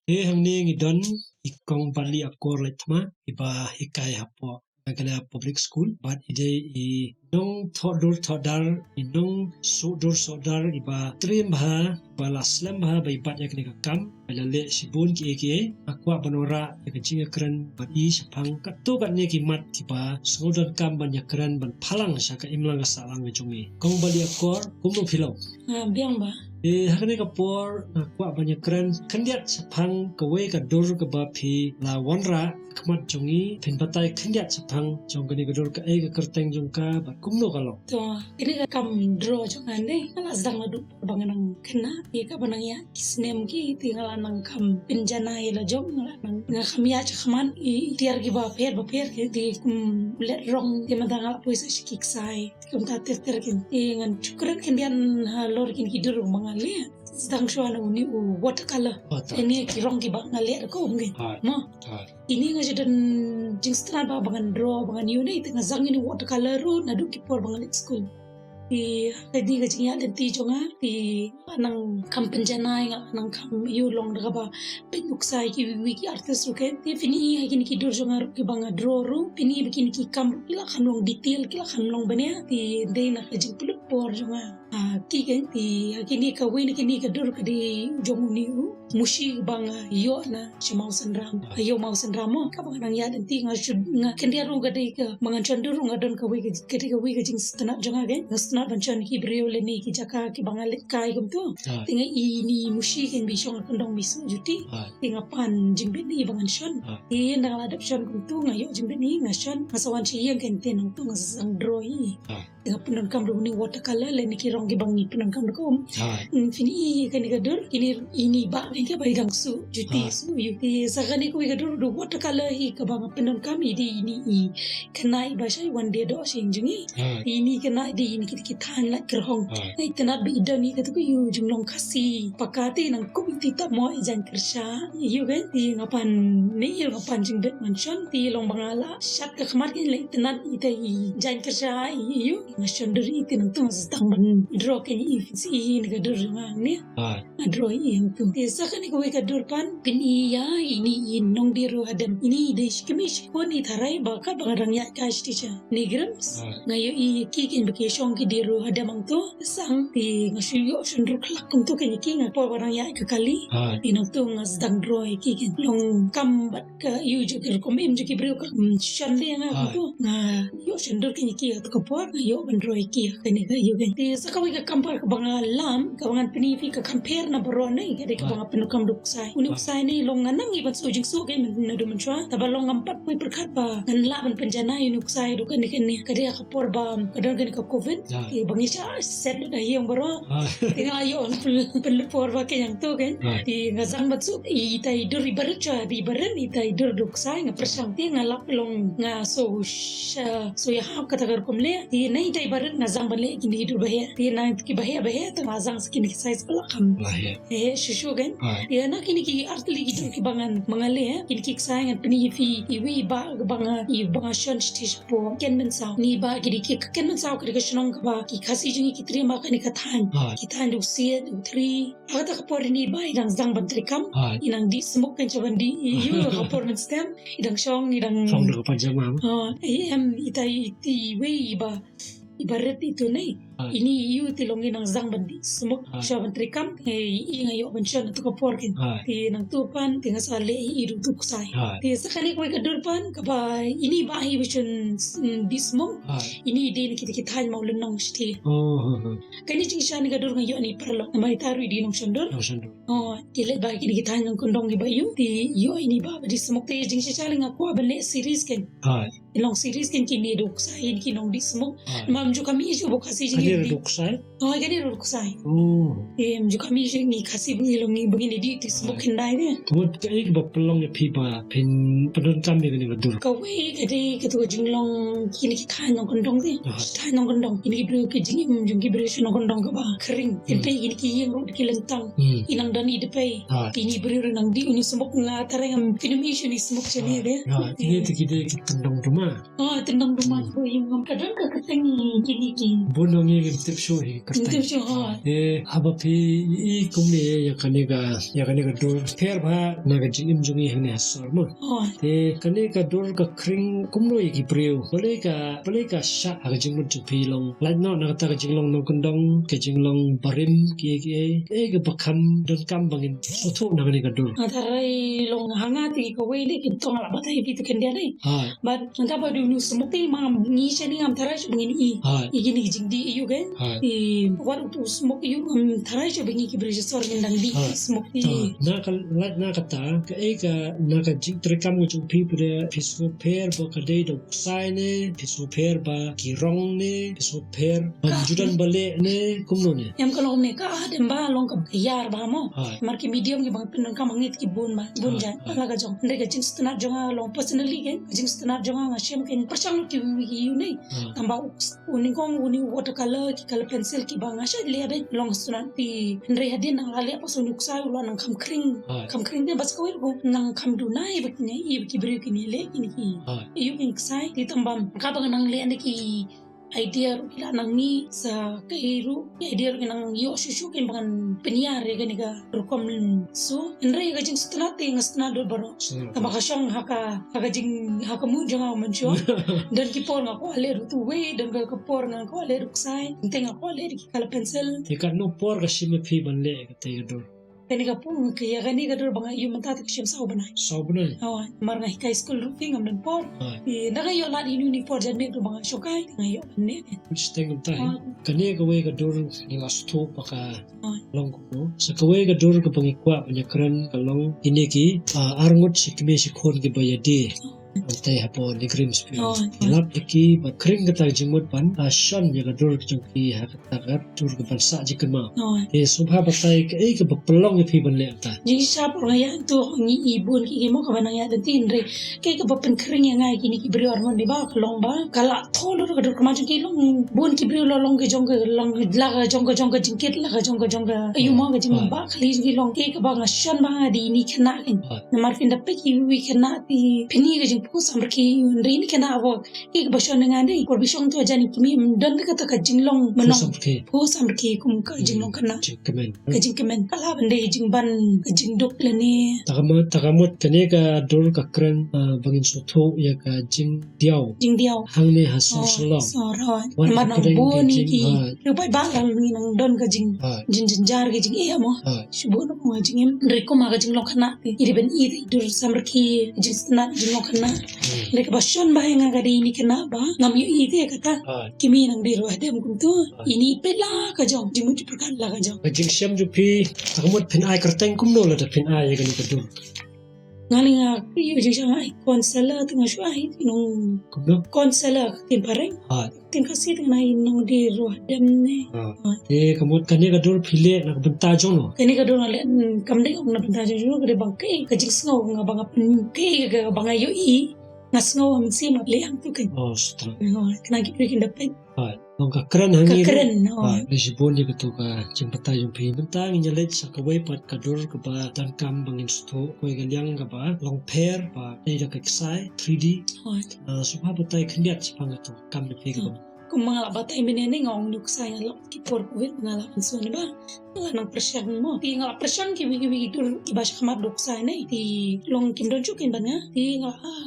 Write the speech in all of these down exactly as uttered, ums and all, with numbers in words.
Te hangne ngi don i Kong Bali Akor Laitkma, iba hikai hapoh Meghalaya Public School, bad i dei i nongthoh dur thoh dar, i nongsuk dur suk dar, iba triem bha, iba la slem bha ba i bat ïa kane ka kam, ba la leh shibun kiei kiei. Nga kwah ban wanrah ïa ka jingïakren bad i shaphang katto katne ki mat kiba sngewdonkam ban ïakren ban phalang sha ka imlang ka sahlang ka jong ngi. Kong Bali Akor, kumno phi long? Ah, biang bha. Eh, ha kane ka por, nga kwah ban ïakren khyndiat shaphang kawei ka dur kaba phi la wanrah ha khmat jong ngi, phin batai khyndiat shaphang jong kane ka dur, kaei ka kyrteng jong ka, bad kumno ka long. To, kane ka kam draw jong nga ne, nga la sdang naduh ba nga nang khynnah, ïa kaba nang ïaid ki snem ki, te nga la nang kham pynjanai la jong, nga la nang, nga kham ïaid shakhmat ïa ki tiar kiba pher ba pher ki, te kum leit rong, te mynta nga la poi sa sha ki ksai. Kumta ter ter kin. Te ngan shu kren khyndiat halor kine ki dur ba nga leh. Sdang shuwa na une u watercolor. Watercolor. Ine ki rong kiba nga leh da ka um kin. Hooid. Mo. Hooid. Ine nga ju don jingsngewtynnat ba, ba ngan draw, ba ngan ïoh ne, te nga sdang ine u watercolor ruh naduh ki por ba nga leit skul. Te hynrei ka jingïaid lynti jong nga, te nga nang kham pynjanai, nga nang kham ïoh long da kaba pynuksa ïa kiwei kiwei ki artist ruh kin. Te phin i ha kine ki dur jong nga ruh kiba nga draw ruh, phin i ba kine ki kam ruh ki la kham long detail, ki la kham long bniah, te dei na ka jingpynlut por jong nga. Ah, ki kin, te ha kine kawei na kine ka dur ka dei jong une u mushi ba nga ïoh na sha Mawsynram. Ah. Ïoh Mawsynram mo, kaba nga nang ïaid lynti nga shu, nga khyndiat ruh ka dei kaba ngan shon dur ruh nga don kawei ka, ka dei kawei ka jingsngewtynnat jong nga kin. Nga sngewtynnat ban shon ki briew lane ki jaka kiba nga leit kai kumto. Ah. Te nga i ine i mushi kin ba i shong ha kyndong ba i sngewjuti. Ah. Te nga pan jingbit ne ba ngan shon. Ah. Te ynda nga la dep shon kumto nga ïoh jingbit ne nga shon. Nga sa wan sha ïing kin te nangto nga sa sdang draw ïa i. Ah. Te nga pyndonkam da une u watercolor lane ki rong kiba ngi pyndonkam da ka um. Hooid. Hmm, phin i kane ka dur, ine, ine i bah kin kiba i dang sngewjuti. Hooid. Sngewjuti. Sa kane kawei ka dur da u watercolor hi kaba nga pyndonkam, i dei ine i khynnah iba shait wan die doh sha ïing jong ngi. Hooid. Ine i khynnah i dei ine kita ki thaiñ lait kyrhong. Hooid. Nga itynnat ba i don i kata ka ïa u jinglong Khasi paka, te nang kup iti ta mo i jaiñ kyrshah. Ïa u kin, te nga pan ne, ïa nga pan jingbit ban shon, te long ba nga la shat ka khmat kin, la itynnat ita i jaiñ kyrshah ïa u. Nga shon dur ïa i, te nangto nga sdang ban draw kin ïa i, phin sa i ïa kane ka dur jong nga ne. Hooid. Nga draw ïa i hangto. Te sa kane kawei ka dur pat, phin i ïa ine i nongdie riewhadem. Ine i dei shi kmie shi khun i tharai ba katba nga dang ïaid kai shatei sha NEIGRIHMS. Hooid. Nga ïohi ïa ki kin ba ki shong ki die riewhadem hangto. Sdang te nga shu ïoh shon dur khlak kumto kin ïa ki, nga por ba dang ïaid ka kali. Hooid. Te nangto nga sdang draw ïa ki kin. Long kam bad ka ïa u jong ki rukom im jong ki briew, ka, mm, shon de nga. Hooid. Kumto nga ïoh shon dur kin ïa ki ha kato ka por, nga ïoh ban draw ïa ki ha kane ka ïa u kin. Te sa kawei ka kam pat kaba nga lam, kaba ngan pyni ïa phi, ka kham pher na baroh ne, ka dei kaba, hooid, nga pyndonkam da u ksai. Une u, hooid, ksai ne long nga nang i ban shu jingsuk kin naduh mynshuwa. Tangba long ngam pat poi pyrkhat ba ngan lah ban pynjanai une u ksai haduh kane kane. Ka dei ha ka por ba ka don kane ka covid. Hooid. Te ba ngi shah set ha ïing baroh. Hooid. Te nga la ïoh pyn-, pynlut por ba kin hangto kin. Hooid. Te nga sdang ban suk ita i dur iba rit shuwa, iba rit ita i dur da u ksai, nga pyrshang, te nga lap long nga shu sha, shu ïahap kata ka rukom leh. Te na ita iba rit nga sdang ban leh kine ki dur ba heh. Te na kiba heh ba heh, te nga sdang sa kine ki size ba la kham, ba heh. Heh shuh shuh kin. Hooid. Te na kine ki artylli ki dur kiba ngan, ba nga leh, kine ki ksai ngan pyni ïa phi, iwei i bah ba nga, i bah nga shon shatei shapoh Kynmynsaw. Ine i bah ki dei ki, Kynmynsaw ka dei ka shnong kaba ki Khasi jong ngi ki triem ha kane ka thaiñ. Hooid. Ki thaiñ da u siej, u thri. Ha kata ka por ine i bah i dang sdang ban treikam. Hooid. I nang dih smok kin, sha ban dih ïa u ha ka por mynstep. I dang shong, i dang shong da ka pajama. Oh, em, ita i, ita iwei i bah, iba rit ito ne. Hooid. Ine i ïa u te long i nang sdang ban dih smok. Hooid. Sha ban treikam, eh, i nga ïoh ban shon ha kato ka por kin. Hooid. Te nangto pat te nga sa leh ïa i ruh da u ksai. Hooid. Te sa kane kawei ka dur pat kaba ine i bah hi ba shon, mm, dih smok. Hooid. Ine i dei na kita ki thaiñ Mawlynnong shatei. Oh, oh, oh. Kane jingshisha ne ka dur nga ïoh ne paralok. Namar ita ruh i dei nongshon dur. Nongshon dur. Oh, ki leit bha kine ki thaiñ nongkyndong kiba ïoh, te ïoh ine i bah ba dih smok, te jingshisha lei nga kwah ban leh series kin. Hooid. Long series kin kine da u ksai, kine ki nongdih smok. Hooid. Namar ym ju kham ïohi shuh ba u Khasi jong ngi. Kane ruh da u ksai? Oh, kane ruh da u ksai. Oh. Te ym ju kham ïohi shuh ngi Khasi ba ngi long ngi, ba ngin ïadih, dih smok, hooid, hyndai de. Wat kaei kaba pynlong ïa phi ba phin pyndonkam ïa kane ka dur? Kawei ka dei kato ka jinglong kine ki thaiñ nongkyndong de. Hooid. Thaiñ nongkyndong. Kine ki briew, ki jingim jong ki briew sha nongkyndong kaba khring. Hmm. Kine ki ïing ruh ki lyntang. Hmm. I nang don i dpei. Hooid. Kine briew ruh nang dih une u smok, nga tharai ngam, phin ym ïohi shuh une u smok shane de. Hooid. Kine te ki dei ki tyndong duma. Oh, tyndong duma. Hmm. Ko ïing ngam, ka don ka kyrteng kine ki. Bun ngi Ngim tip shuh hi kyrteng. Ngim tip shuh, hooid. Te haba phi i kumne ïa kane ka, ïa kane ka dur, pher bha na ka jingim jong ngi hangne ha sor mo. Hooid. Te kane ka dur ka khring kumno ïa ki briew? Balei ka, balei ka shah ha ka jingmut jong phi long? Lait noh na kata ka jinglong nongkyndong, ka jinglong barim, kiei kiei, eh, kaba kham donkam ba ngin sngewthuh na kane ka dur. Nga tharai long ha nga te kawei de ki tong la batai phi te khyndiat de. Hooid. Bad nangta ba dei u smoke te ma ngi shane ngam tharai shuh ba ngin i. Hooid. I kine ki jingdih ïa u ke. Hooid. I wat u smoke ïa u ngam tharai shuh ba ngi ki briew sha sor ngin dang dih. Hooid. Smoke te. To, na ka, lait na kata, kaei ka, na ka jingtreikam ka jong phi, phi da, phi sngewpher ba ka dei da u ksai ne, phi sngewpher ba ki rong ne, phi sngewpher ba ju don ba leh ne, kumno ne? Em, ka long ne ka, ah, dem ba long ka ïar ba mo. Hooid. Mar ki medium kiba pyndonkam hangne ki bun ba, bun jait. Hooid. La ka jong, hynrei ka jingsngewtynnat jong nga long personally ke, ka jingsngewtynnat jong nga, nga shem ke pyrshang ki, ki, ki ïa u ne. Hooid. Tang ba u, u nyngkong, u ne u watercolor, ki color pencil kiba nga shait leh de, long sngewtynnat te. Hynrei hadien nang la leh pat sa u ne u ksai u la nang kham khring. Hooid. Kham khring te bad sa kawei ruh nang kham duna ïa ba kine, ïa ba ki briew kine leh kine ki. Hooid. Ïa u kin ksai te tang ba kaba nga nang leh ne ki idea ruh ki la nang mih sa kaei ruh, ki idea ruh ki nang ïoh shuh shuh kin ba ngan pynïar ïa kane ka rukom show. Hynrei ka jingsngewtynnat te nga sngewtynnat dur baroh. Sngewtynnat. Kaba ka shong ha ka, ha ka jing, ha ka mood jong nga mynshuwa. Don ki por nga kwah leh ruh tu wei, don ka, ka por nga kwah leh ruh ksai. Te nga kwah leh ruh ki color pencil. Te katno por ka shim ïa phi ban leh kata ka dur? Kane ka por, ka ïa kane ka dur ba nga ïoh mynta te ka shim saw bnai. Saw bnai? Hooid, mar nga hikai skul ruh te ngam don por. Hooid. Te na ka ïoh lad ïa une une por janmiet ruh ba nga shongkai, nga ïoh ban leh. Shiteng kumta. Hooid. Kane kawei ka dur ngi la sngewthuh ba ka long kumno. Sa kawei ka dur kaba ngi kwah ban ïakren ka long kine ki, ah, arngut shi kmie shi khun kiba ïadie. Hangtai hapoh NEIGRIHMS. Hooid. Lap ïa ki ba khring kata ka jingmut ban, ah, shon ïa ka dur ka jong ki ha kata ka dur kaban sah jingkynmaw. Hooid. Te sngewbha batai kaei kaba pynlong ïa phi ban leh kata? Jingshisha por nga ïaid to ngi i bun ki ki mo kaba nang ïaid lynti, hynrei kaei kaba pynkhring ïa nga ïa kine ki briew arngut ne ba ka long ba ka la thoh lut ka dur kynmaw jong ki, long bun ki briew la long ka jong ka, long la ka jong ka jong ka jingkit, la ka jong ka jong ka aïu mo ka jing, hooid, ba kali jong ki, long kaei kaba nga shon ba nga dei ine i khynnah kein. Hooid. Namar phin da peit iwei iwei i khynnah te phin i ka jingphuh samrkhie, hynrei ine i khynnah ba kaei kaba shon ïa nga dei por ba i shong to hajan i kmie ym don te kata ka jinglong mynno. Phuh samrkhie. Phuh samrkhie kum ka, hmm, jinglong khynnah. Jingkmen. Ka jingkmen. Ka lah ban dei jingban, ka jingduk lane. Ta ka mut, ta ka mut kane ka dur ka kren, ah, ba ngin sngewthuh ïa ka jingdiaw. Jingdiaw. Hangne ha sor Shillong. Oh, sor, hooid. Namar nang bun ïa ki. Hooid. Ruh paidbah nang, ngi nang don ka jing, hooid, jingjynjar ka jingeh mo. Hooid. Shu bun ka jingim. Hynrei kum ha ka jinglong khynnah te, i dei ban i te i dur samrkhie, jingsngewtynnat jinglong khynnah. Hmm. Hynrei kaba shon ba ïa nga ka dei ine i khynnah ba ngam ïohi te kata. Hooid. Ki mei nang dei ruh hadem kumto. Hooid. Ine i peit la ka jong, jingmut jingpyrkhat la ka jong. Ka jingshem jong phi, ta ka mut phin ai kyrteng kumno lada phin ai ïa kane ka dur? Nga lei nga ïoh jingshem ai counselor te nga shu ai te nong. Kumno? Counselor ktien phareng. Hooid. Ktien Khasi te nga ai nongdie ruh hadem ne. Ah. Hooid. Te ka mut kane ka dur phi leh na ka bynta jong no? Kane ka dur nga leh, mm, kam dei ong na bynta jong no, ka dei ba kaei ka jingsngew nga ba nga pyn, kaei ka ba nga ïohi. Nga sngew ha mynsiem nga leh hangto kein. Oh, shuh. Hooid, khnang ki briew kin da peit. Hooid. Long ka kren hangne. Ka kren, hooid. Hooid, lei shibun ïa kato ka jingbatai jong phi. Mynta ngin ïa leit sha kawei pat ka dur kaba donkam ba ngin sngewthuh, kawei ka liang kaba long pher ba dei da ka ksai, three D. Hooid. Ah, sngewbha batai khyndiat shaphang kato ka kam jong phi kaba. Hmm. Kumba nga la batai mynne ne nga ong ïa u ksai nga la, ki por Covid nga la mynsiem ne ba nga la nang pyrshang mo. Te nga la pyrshang kiwei kiwei ki dur kiba shakhmat da u ksai ne. Te long kim don shuh kein bad nga. Te nga, ah,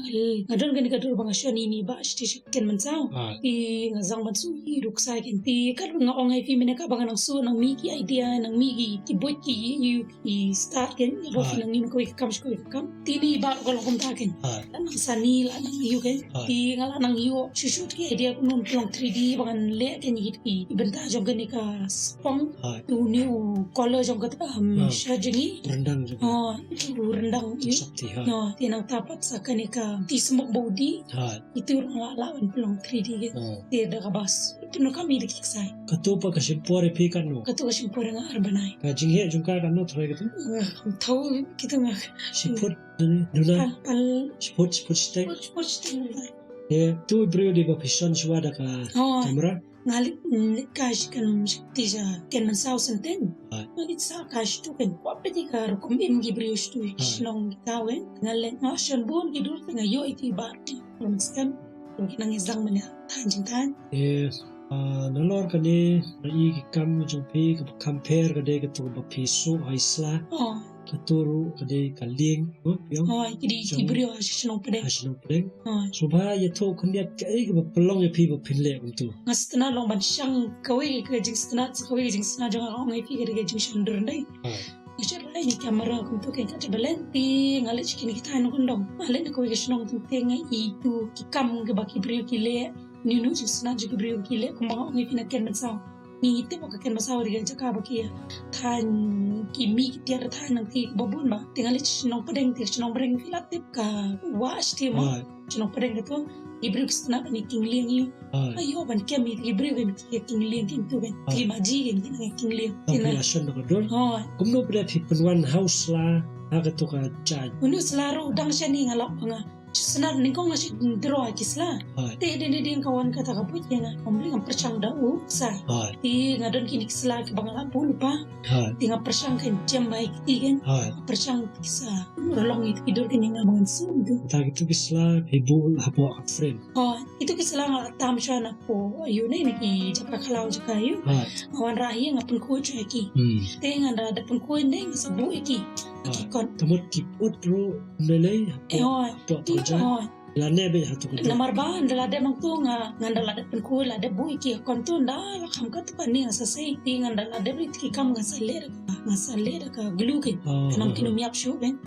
nga don kane ka dur ba nga shon ïa ine i bah sha station Ken Mynsaw. Ah. Te nga zang ban shu ïohi da u ksai kein. Te katba nga ong ïa phi mynne kaba nga nang shu nang mih ki idea, nang mih ki, ki buit ki, ki, ki start kein. Ïa ba phi nang ïoh kawei ka kam sha kawei ka kam. Te ine i bah ruh ka long kumta kein. Ah. La nang sani, la nang ïoh kein. Ah. Te nga la nang ïoh shuh shuh ki idea kumno ban pynlong three D ba ngan leh kein ïa ki, ki bynta jong kane ka spong. Ah. Te une u color jong kata, um, shirt jong ngi. Ryndang jong ngi. Oh, u ryndang ïa u. Shakti, ha. No, te nangta pat sa kane ka ti smok ba u dih. Ha. Itu ruh nga lah ban pynlong three D kein. Ha. Te da kaba shu pyndonkam ïa ki ksai. Kato pat ka shim por ïa phi katno? Kato ka shim por ïa nga ar bnai. Ka jingheh jong ka katno trai kato? Nga kam thaw kito nga. Shi phut, duna? Pal, pal. Shi phut, shi phut shiteng? Shi phut shiteng. Te tu briew dei ba phi shon shuwa da ka camera? Nga leit, mm, leit kai sha Ken, sha Ken Mynsaw synteng. Nga leit sah kai sha tu kein. Kwah peit ïa ka rukom im ki briew sha tu shnong kita kein. Nga leit nga shon bun ki dur te nga ïoh ïa ki bah te. Rukom skhem. Ruh ki nang ïa zang mynne thaiñ jingthaiñ. Yes. Ah, nalor kane, nga i ki kam jong phi, kaba kham pher ka dei kato ba phi shu hoi sla. Oh. Kato ruh ka dei ka lieng, oh, phi ong? Oh, ki dei ki briew ha shnong pdeng. Ha shnong pdeng. Oh. Sngewbha ïathuh khyndiat kaei kaba pynlong ïa phi ba phin leh kumto. Nga sngewtynnat long ban shang kawei ka jingsngewtynnat, sa kawei ka jingsngewtynnat jong nga, ong ïa phi ka dei ka jingshon dur dei. Oh. Nga shait rai ni kamera kumto kein, ka jaba leh te nga leit sha kine ki thaiñ nongkyndong. Nga leit na kawei ka shnong te nga i tu ki kam kiba ki briew ki leh. Ni nu jingsngewtynnat jong ki briew ki leh kumba nga ong ïa phi na Ken Basaw. Ngi tip ba ka Ken Basaw dei ka jaka ba ki ïa thaiñ, ki mih ki tiar thaiñ nangta kiba bun ba. Te nga leit sha shnong pdeng, te sha shnong pdeng phi la tip ka wah shatei mo. Shnong pdeng kato, ki briew ki sngewtynnat ban ïa king lieng ïa u. Ayo ban kem ïa ki briew kein ki ïa king lieng kein tu kein. Ki maji kein ki ïa king lieng. Te phi la shon da ka dur. Kumno phi la phi pynwan ha u sla ha kato ka jaiñ. Une u sla ruh dang shane nga lap ba nga sngewtynnat nyngkong nga shu draw ha ki sla. Te dei dei dei ka wan kata ka buit ïa nga. Ym lei ngam pyrshang da u sa. Te nga don kine ki sla kiba nga la buh lypa. Te nga pyrshang kein jem bai kti kein. Nga pyrshang ki sa. Ro long ïa ki dur kein ïa nga ba ngan sum tu. Ta kitu ki sla phi buh hapoh ka frame. Oh, itu ki sla nga la tam shuwa napoh ïu ne, ne ki jaka khlaw jaka ïu. Nga wanrah ïa nga pynkhuid shuwa ïa ki. Te ngan da dep pynkhuid ne nga sa buh ïa ki. Ki kot. Te mut ki ut ruh ne lei. Eh, oh. Hapoh ki, oh. La ne beit ha tu ka. Namar ba nda la dep nangtu nga, ngan da la dep pynkhuid, la dep buh ïa ki ha kon tu nda la kham kat tu kane nga sa sei. Te ngan da la dep ri ki kam nga sa leh da ka, nga sa leh da ka glue kein. Ka nam kin ym ïap shuh kein.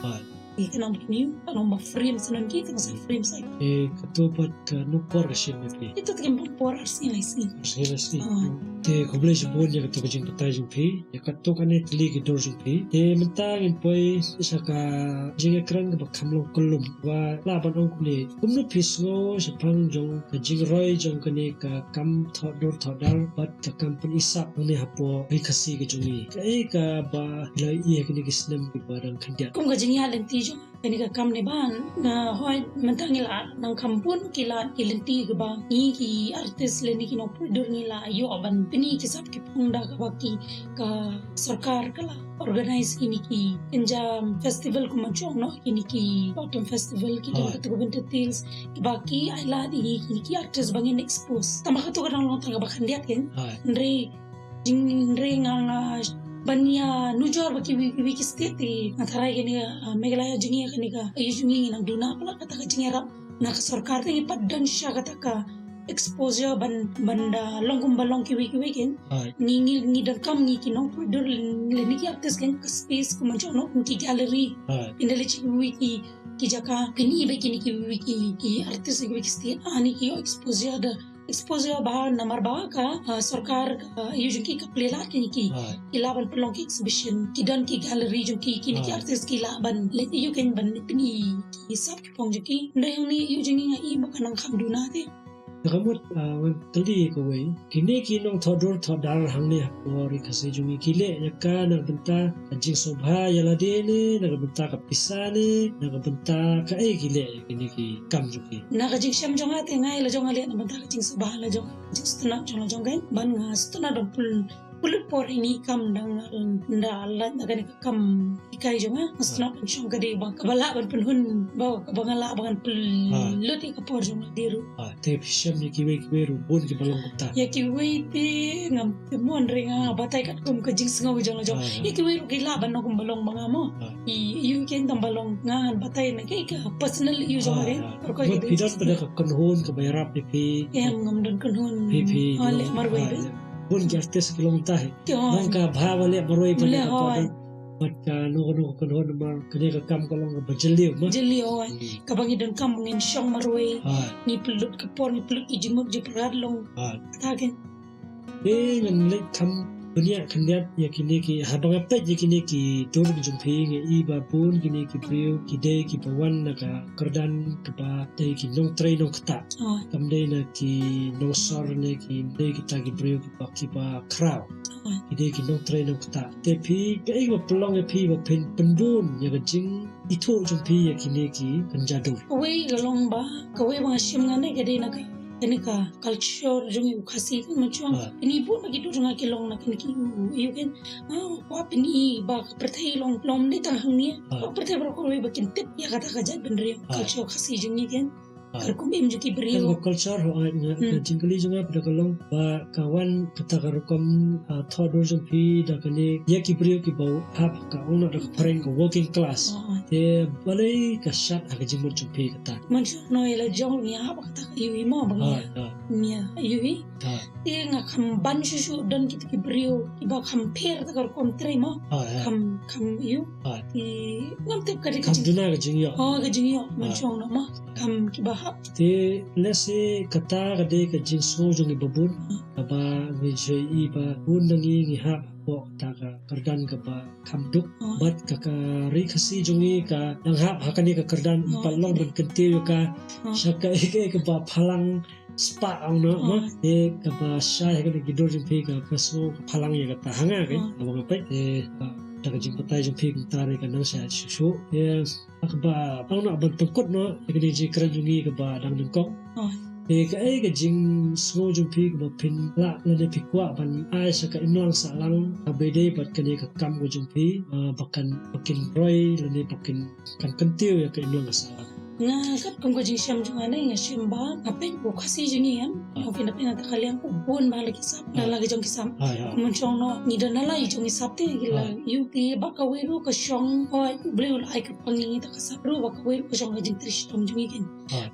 Ki ka nam kin ïap, ka nam ba frame sa non ki, ka sa frame sa. Eh, kato pat ka nuk por ka shim ïa phi. Ito te kim por ar sngi lai sngi. Ar sngi lai sngi. Te khublei shibun ïa kato ka jingbatai jong phi. Ïa kato kane tylli ki dur jong phi. Te mynta ngin poi sha ka jingïakren kaba kham long kyllum. Ba lah ban ong kumne. Kumno phi sngew shaphang jong ka jingroi jong kane ka kam thoh dur thoh dar bad ka kam pynisap hangne hapoh ri Khasi ka jong ngi. Kaei kaba la ïohi ha kine ki snem kiba dang khyndiat. Kum ka jingïaid lynti jong kane ka kam ne ba nga hoi mynta ngi la nang kham bun ki lad ki lynti kiba ngi ki artist lane ki nongpyndur ngi la ïoh ban pyni ki sap ki phong da kaba ki ka sorkar ka la organize kine ki kynja festival kumba jong noh kine ki autumn festival ki don kato ka winter tales kiba ki ai lad ïa kine ki artist ba ngin expose. Tangba kato ka dang long tang kaba khyndiat kein. Hynrei jing, hynrei nga, nga ban ïa nujor ba kiwei kiwei ki state te nga tharai kane ka, ah, Meghalaya jong ngi kane ka ïa jong ngi nang duna palat kata ka jingïarap na ka sorkar te ngi pat don sha kata ka exposure ban, ban da long kumba long kiwei kiwei kein. Ngi, ngi, ngi donkam ngi ki nongpyndur lane ki artist kein ka space kumba jong noh kum ki gallery. Pynda leit sha kiwei ki, ki jaka pyn-i ba kine kiwei ki, ki artist kiwei ki state ani ki ïoh exposure da exposure ba namar ba ka, ah, sorkar ka ïa jong ki ka plie lad kine ki. Ki lah ban pynlong ki exhibition, ki don ki gallery jong ki, kine ki artist ki lah ban leit ïa kein ban pyn-i ki sap ki phong jong ki. Hynrei hangne ïa jong ngi nga i ba ka nang kham duna te. Te ka mut, ah, wan tylli kawei. Kine ki nongthoh dur thoh dar hangne hapoh ri Khasi jong ngi ki leh ïa ka na ka bynta ka jingsngewbha ïa lade ne, na ka bynta ka pisa ne, na ka bynta kaei ki leh ïa kine ki kam jong ki. Na ka jingshem jong nga te nga ïa la jong nga leh na ka bynta ka jingsngewbha la jong, jingsngewtynnat jong la jong kein, ban nga sngewtynnat ban pyn, pynlut por ïa kine ki kam da nga, da lait na kane ka kam hikai jong nga, nga sngewtynnat ban shong ka dei ba kaba lah ban pynhun, ba, kaba nga lah ba ngan pynlut ïa ka por jong lade ruh. Te phi shem ïa kiwei kiwei ruh bun kiba long kumta. Ïa kiwei te ngam tip mo, hynrei nga batai katkum ka jingsngew jong la jong. Ïa kiwei ruh ki lah ban long kumba long ba nga mo. Ïa u kein tang ba long nga ngan batai na ka personal ïa u jong nga kein. Phi don pat ka kynhun kaba ïarap ïa phi? Em, ngam don kynhun. Phi, phi leh marwei. Bun ki artist ki long kumta hi. Nang ka bha ba leh marwei ba leh ka. Bad ka no ka no ka kynhun namar kane ka kam ka long kaba jylliew ma. Jylliew, oi. Kaba ngi donkam ngin shong marwei. Ngi pynlut ka por, ngi pynlut ki jingmut jingpyrkhat long. Kata kein. Te ngan leit kham bniah khyndiat ïa kine ki, haba nga peit ïa kine ki dur ki jong phi nga i ba bun kine ki briew ki dei kiba wan na ka kyrdan kaba dei ki nongtrei nongktah. Kam dei na ki nongsor ne ki dei kita ki briew kiba, kiba khraw. Ki dei ki nongtrei nongktah. Te phi kaei ba pynlong ïa phi ba phin pyndun ïa ka jingithuh jong phi ïa kine ki kynja dur? Kawei ka long ba, kawei ba nga shem nga ne ka dei na ka, kane ka culture jong u Khasi kan ma chong. Kine bun ba ki dur jong nga ki long na kine ki ïu, ïu kan. Nga kwah pyni ba ka pyrthei long, long ne tang hangne. Ka pyrthei baroh kawei ba kin tip ïa kata ka jait bynriew culture Khasi jong ngi kan. Ka rukom im jong ki briew. Ka culture, ho, ai, nga, ka jingkylli jong nga pat da ka long ba ka wan kata ka rukom, ah, thoh dur jong phi da kane ïa ki briew kiba hap ka ong na da ka phareng ka working class. Te balei ka shad ha ka jingmut jong phi kata? Mynshuwa no ïa la jong ngi hap kata ka ïohi mo ba ngi ïohi. Te nga kham ban shuh shuh don kita ki briew kiba kham pher ta ka rukom trei mo. Kham, kham ïoh. Te ngam tip ka dei ka jing, kham duna ka jingïoh. Oh, ka jingïoh mynshuwa no mo. Kham kiba hap. Te lehse kata ka dei ka jingsngew jong ngi ba bun. Kaba ngi ju i ba bun na ngi ngi hap hapoh kata ka kyrdan kaba kham duk. Bad ka, ka ri Khasi jong ngi ka dang hap ha kane ka kyrdan, ym pat long ban kyntiew ïa ka sha kaei kaei kaba phalang spah ong no mo. Te kaba shai ha kane ki dur jong phi ka, ka sngew ka phalang ïa kata ha nga, kaba nga peit. Te, ah, da ka jingbatai jong phi kumta re ka nang shai shuh shuh. Te kaba ong no ban pynkut no ïa kane ka jingkren jong ngi kaba dang nyngkong. Te kaei ka jingsngew jong phi kaba phin lah lane phi kwah ban ai sha ka imlang sahlang kaba ïadei bad kane ka kam ka jong phi, ah, ba kan, ba kin roi lane ba kin, kan kyntiew ïa ka imlang ka sahlang? Nga katkum ka jingshem jong nga ne nga shem ba nga peit u Khasi jong ngi em, nga peit na, peit na ta ka liang u bun ba la ki sap, na la ki jong ki sap. Kumno jong no ngi don na la ki jong ki sap te ki la ïoh te ba kawei ruh ka shong, hooid, U Blei u la ai kyrpang ïa ngi ta ka sap ruh ba kawei ruh ka shong ka jingtrei shitom jong ngi ken.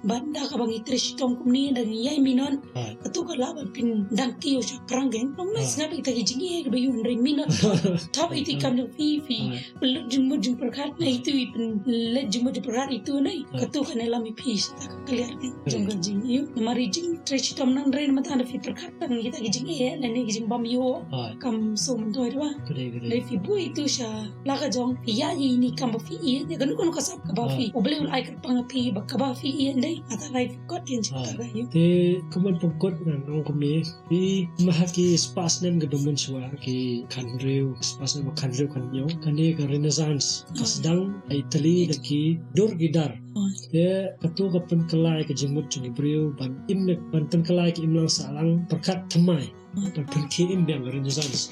Bad da kaba ngi trei shitom kumne da ngi ïai minot. Kato ka lah ban pyndang kiew sha pyrshang ken. Nong nai sngap ita ki jingeh kaba ïoh hynrei minot. Thap ita i kam jong phi, phi pynlut jingmut jingpyrkhat na itu, i pynlut jingmut jingpyrkhat itu nai. Kato ka ne lam i phi sha ta ka clear ken jong ka jingïoh. Namar i jingtrei shitom nang re namar ta da phi pyrkhat tang kita ki jingeh lane ki jingbam ïoh. Kam sngewthuh ïa ba. Dei phi buh itu sha la ka jong phi ïa i ni kam ba phi ïeit, ïa kano kano ka sap kaba phi, U Blei u la ai kyrpang ïa phi ba kaba phi ïeit dei, ata rai phi kot ïa jingkyrkhu. Te kumban pynkut ngan ong kumne, phi ma ha ki spah snem kiba mynshuwa, ki khathynriew, spah snem ba khathynriew khathynñiew, kane ka Renaissance ka sdang ha Italy da ki dur ki dar. Te kato ka pynkylla ïa ka jingmut jong ki briew ban im, ban pynkylla ïa ka imlang sahlang pyrkhat thymmai. Ban pynkhie im biang ka Renaissance.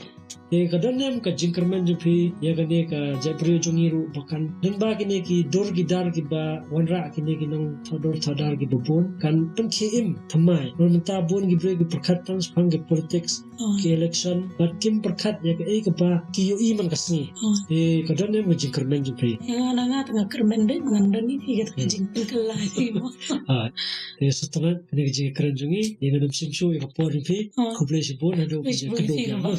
Te ka don ne em ka jingkyrmen jong phi ïa kane ka jaitbynriew jong ngi ruh ba kan, lyngba kine ki dur ki dar kiba wanrah kine ki nongthoh dur thoh dar kiba bun, kan pynkhie im thymmai? Namar mynta bun ki briew ki pyrkhat tang shaphang ki politics, ki election, bad kim pyrkhat ïa kaei kaba ki ïohi man ka sngi. Te ka don ne em ka jingkyrmen jong phi? Ïa nga, nga tang nga kyrmen dei, ngan don ïa phi kata ka jingpynkylla ïa phi mo. Te sa tang kane ka jingkren jong ngi, ïa ngan ym shim shuh ïa ka por jong phi. Khublei shibun, haduh ka jingkynduh biang.